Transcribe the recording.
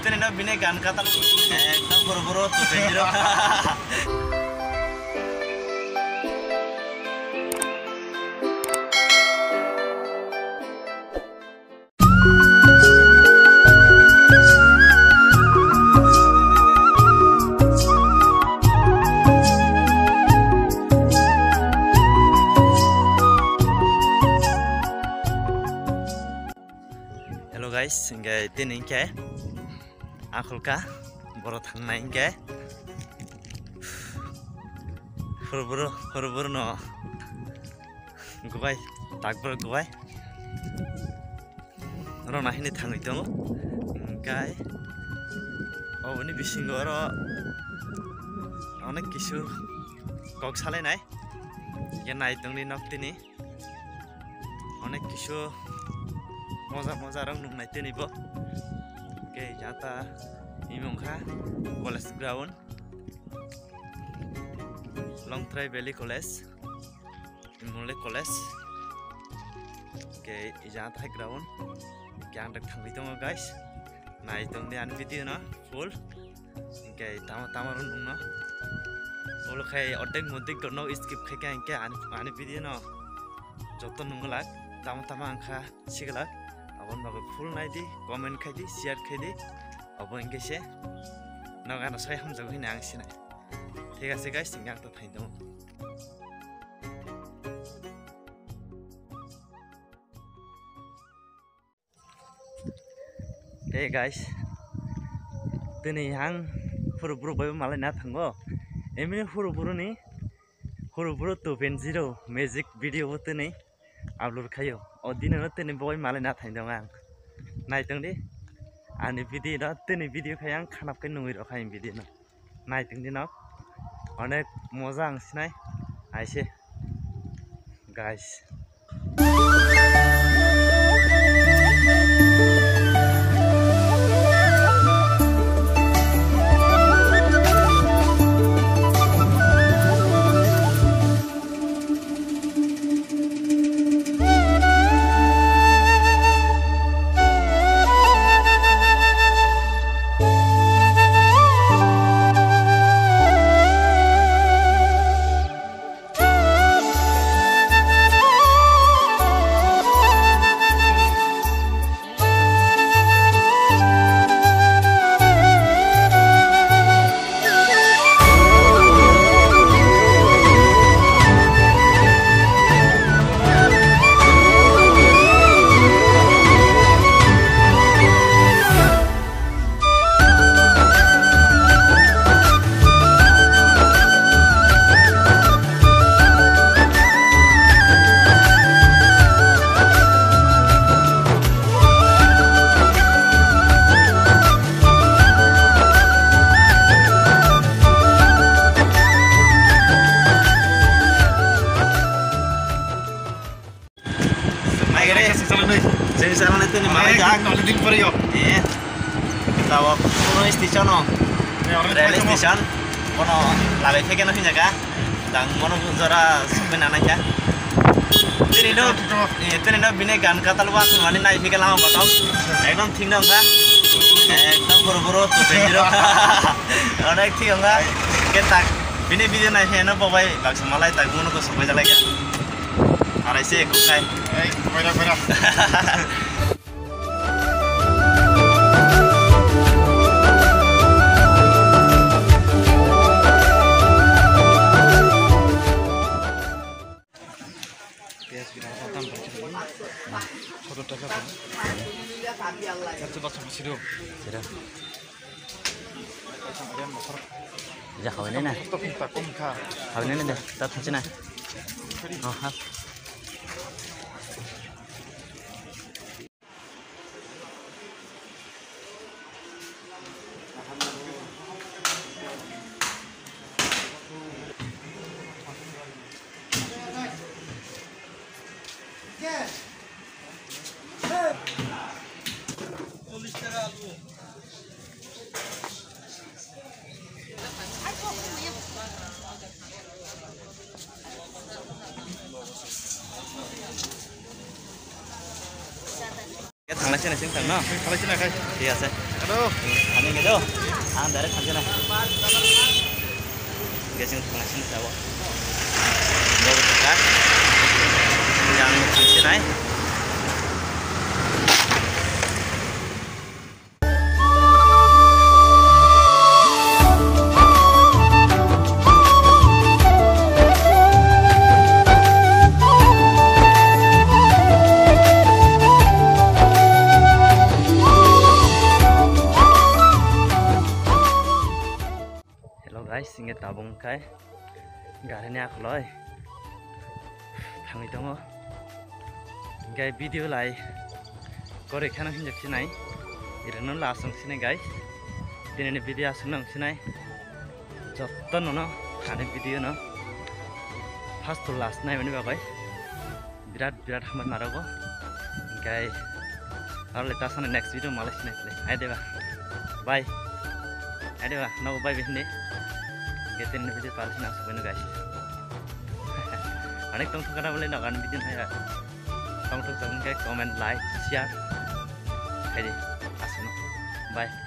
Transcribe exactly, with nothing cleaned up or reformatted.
Tini no bini gan katal ekdom boro boro to bendiro. Hello guys, hingke tini hingke akhulka boro thangnai hingke hurburu hurburu no gubai takboro gubai rona hini thangwi tongo hingke oboni bisingo oro onek kisu kok salainai hingke nai tongni nok tini. Onek kisu moja moja rok nungnai tini bo. Ke jata imung kha college ground, Longtrai Valley College, Imole College. Ke jata ground, ke ang tak thangwi tongo guys. Nai tongdi ani video no full. Hingke tamo tamo rw nungno. Olo khai ordek modek no skip khai kha hingke ani, ani video no joto nunglak tamo tamo ang kha siglak. Aboni bagwi full nai di, comment khai di, share khai di. Obo hingke se nog ano sai hamjago hini ang sinai. Thik ase guys, hingke ang to thang tongo. Hey guys, tini ang huru buru bai malai na thango. Emini huru buru ni huru buru two point zero magic video bo tini upload khayo. O dino no tini boi malai na thang dong ang. Nai tong di. Ani video no tini video khai ang khanap kai nungwi rok khai video no. Nai tong di no. Onek moja ang sinai. Aise. Guys. Naigere. Sini sana nanti ni mana jak. Tole din poriyo. Eh. Tawo kono station o. Railway station. Kono lagai theke no hinjaga. Tang mono jora sokoi nana kya. Tini no, eh, tini no bini gan katal wa mani nai theke lama batao. Ekdom thik no kha. Ekdom boro boro to bendiro. Onek thik no kha. Ke tak bini video nai he no bobai baksa malai tak mono ko sokoi jalai kya. Arai se kukai. Ei, koira, koira. Piyaj kira apa tam baca ini? Satu taka kan? Satu bak sama sido. Sido. Ja, hawai nai na. Hawai nai na de, ta thachi na. Oh, ha. Thanglaisene sing thang no? Thanglaisene khai. Thik ase. Hello. Kami gitu. Ang direct kerja lah. Guys, yang pengasih tahu. Bawa tukar. Yang pengasih naik. Hello guys, inge tabung kai gari ni akoloi thangwi tongo. Hingke video lai koroi kheno hinjak sinai. Irano last wng sinai guys. Tini ni video aswk nang sinai. Jotto nono ani video no first to last nai mani bagwi birat birat hambai narogo. Hingke arole tasana next video malai sinai pele. Ai deba. Bye. Ai deba. Nogo bye bye hindi. Hingke tini ni video pal sina aswk no guys. Onek tong thokana bole nogo ani video nai. Tongthok tongkhe comment, like, share khaidi. Aswkno. Bye.